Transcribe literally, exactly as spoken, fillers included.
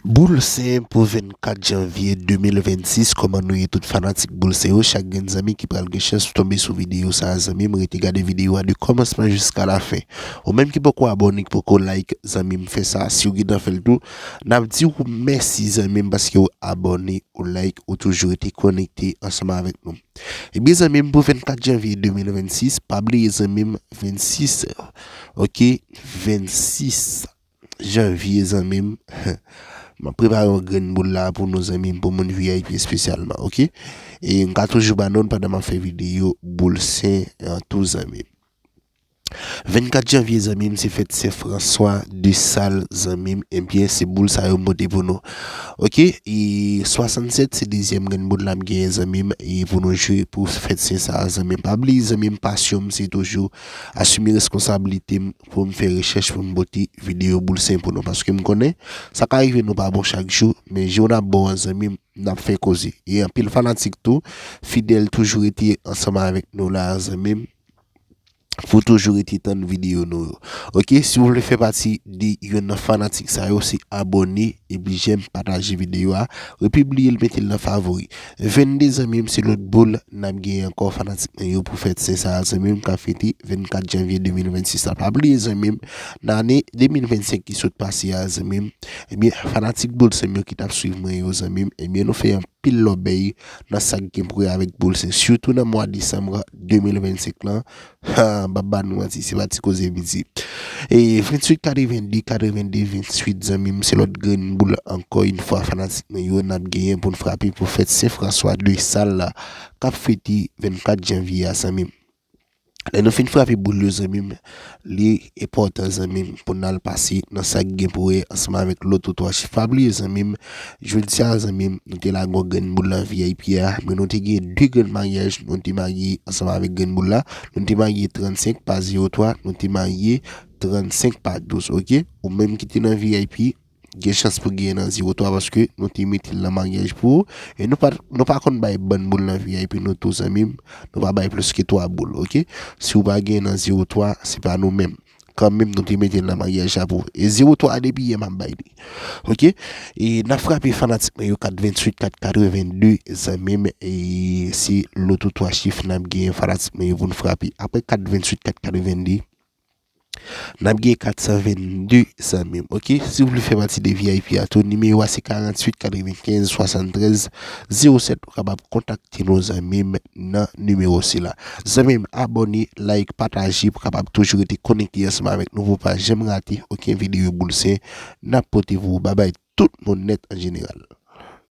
Boul Sen pou vennkat janvye de mil vennsis, kòman nou ye tout fanatik Boul Sen yo? Chak grenn zanmi ki pral gen chans tonbe sou videyo sa a, zanmi m, rete gade videyo a de kòmansman jiska lafen. Ou menm ki poko abòne, ki poko like, zanmi m, fè sa. Si w gentan fè l tou, n ap di w mèsi, zanmi m, paske w abòne, ou like, ou toujou rete konekte ansanm avèk nou. Ebyen, zanmi m, pou vennkat janvye de mil vennsis, pa bliye, zanmi m, vennsis, ok, vennsis janvye, zanmi m, m ap prepare yon grenn boul la pou nou, zanmi m, pou moun V I P espesyalman, ok? E m ka toujou ba nou l pandan m ap fè videyo Boul Sen an tou, zanmi m. Vennkat janvye, zanmi m, se fèt Sen Franswa de Sal, zanmi m, ebyen, se boul sa yo m pote pou nou. Ok, e swasannsèt se dezyèm grenn boul n ap genyen, zanmi m, e pou nou jwe pou fèt Sen sa a, zanmi m. Pa bliye, zanmi m, pasyon m se toujou asime reskonsablite m pou m fè rechèch pou m pote videyo Boul Sen pou nou. Paske m konnen sa ka rive nou pa bon chak jou, men jou n ap bon an, zanmi m, n ap fè koze. E anpil fanatik tou, fidèl, toujou rete ansanm avèk nou la, zanmi m, pou toujou rete tann videyo nou yo. Ok, si w vle fè pati de youn nan fanatik sa yo, se abòne, epi jèm, pataje videyo a, epi bliye l mete l nan favori. Vennde, zanmi m, se lòt boul n ap genyen ankò, fanatik mwen yo, pou fèt Sen sa a, zanmi m, k ap fete vennkat janvye de mil vennsis la. Pa bliye, zanmi m, nan ane de mil vennsenk ki sot pase a, zanmi m, ebyen, fanatik Boul Sen yo ki t ap swiv mwen yo, zanmi m, ebyen, nou fè anpil lòbèy nan sa k gen pou wè avèk Boul Sen, sitou nan mwa desanm de mil vennsenk lan. Ha, m p ap ba nou manti, se pa ti koze piti. E venntuit katrevenndi, katrevenndi venntuit, zanmi m, se lòt grenn boul ankò yon fwa, fanatik mwen yo, n ap genyen pou n frape pou fèt Sen Franswa de Sal la, k ap fete vennkat janvye a, zanmi m. Lè nou fin frape boul yo, zanmi m, li enpòtan, zanmi m, pou n al pase nan sa k gen pou wè ansanm avèk loto twa chif. Pa bliye, zanmi m, jodi a, zanmi m, nou te lage yon grenn boul nan V I P a, men nou te gen de grenn maryaj, nou te marye ansanm avèk grenn boul la. Nou te marye trannsenk pa zewo twa, nou te marye trannsenk pa douz, ok? Ou menm ki te nan V I P, gen chans pou genyen nan zewo twa paske nou te mete l nan maryaj pou ou. E nou pa, nou pa konn bay bann boul nan V I P nou tou, zanmi m. Nou pa bay plis ke twa boul, ok? Si w pa genyen nan zewo twa, se pa nou menm. Kanmenm, nou te mete l nan maryaj la pou ou. E zewo twa a depi yè m ap bay li. Ok? E n ap frape fanatik mwen yo kat venntuit, kat katrevenndi, zanmi m. E se loto twa chif n ap genyen fanatik mwen yo pou n frape. Apre kat venntuit, kat katrevenndi, n ap gen kat san vennde, zanmi m, ok? Si w vle fè pati de V I P a tou, nimewo a se karanntuit katrevenkenz swasanntrèz zewo sèt. Ou kapab kontakte nou, zanmi m, nan nimewo sila. Zanmi m, abòne, like, pataje pou kapab toujou rete konekte ansanm avèk nou pou pa janm rate okenn videyo Boul Sen n ap pote pou ou. Babay tout moun nèt an jeneral.